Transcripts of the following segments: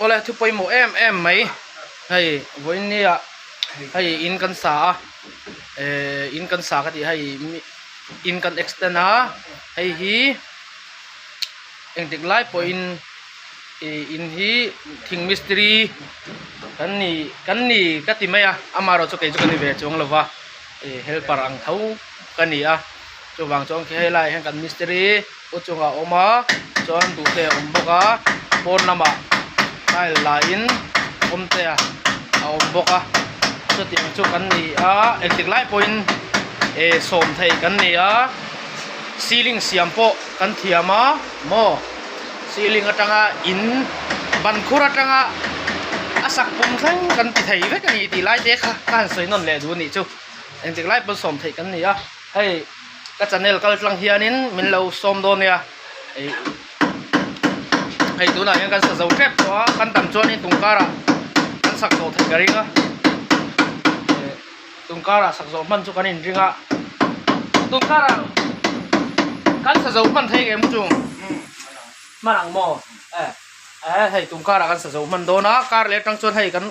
Awle thu pawimawh em em mai hei vawiin nia hei in kan sa a ehh in kan sa ka tih hei in kan extend a hei hi engtik lai pawhin ih in hi thing mistiri kan ni kan ni ka ti mai a amaherawhchu chu kei chu ka ni ve chuang lo va ih helper ang tho ka ni a chuvang chuan khi helaiah hian kan mistiri u chungah a awm a chuan duhte a awm bawk a pawn lamah tile la in awmte a awm bawk a chutiang chu kan ni a engtik lai pawhin eh sawm theih kan ni a ceiling siam pawh kan thiam a maw ceiling atanga in ban khur atanga a sak pum thleng kan ti thei vek a ni tih lai te kha ka han sawi nawn leh duh a nih chu engtik lai pawn sawm theih kan ni a hei. Ka channel kal tlang hianin min lo sawm dawn nia ih hei tunah hian kan sa zo tep tawh a kan tam chuanin tungkarah kan sak zawh theih ka ring a eh tungkarah sak zawh hman chu kan inring a tungkarah kan sa zo hman thei ngei chu hman ang maw eh eh hei tungkarah kan sa zo hman dawn a kar leh atang chuan hei kan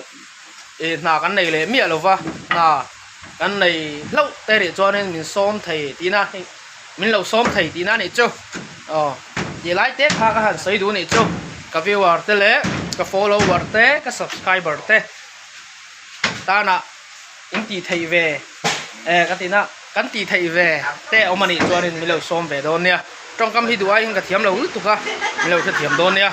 ih hna kan nei leh miah lo va hna. Kan nei hlauh te rih chuanin min sawm thei tihna hei min lo sawm thei tihna anih chu aw tih lai te kha ka han sawi duh anih chu ka viewer te leh ka follower te ka subscriber te tanah in tih theih ve eh ka tihna kan tih theih ve te awm anih chuanin min lo sawm ve dawn nia tawngkam hi duh aiin ka thiam lo lutuk a min lo hrethiam dawn nia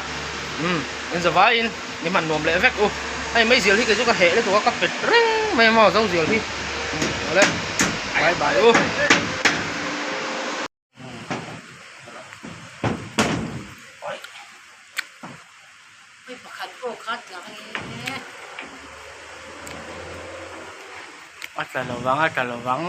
umm in zavaiin mi hman nuam leh vek u hei meizial hi kei chu ka heh lutuk a ka pet reng mai a maw zozial hi awle bye bye u. A tla lo vang a tla lo vang.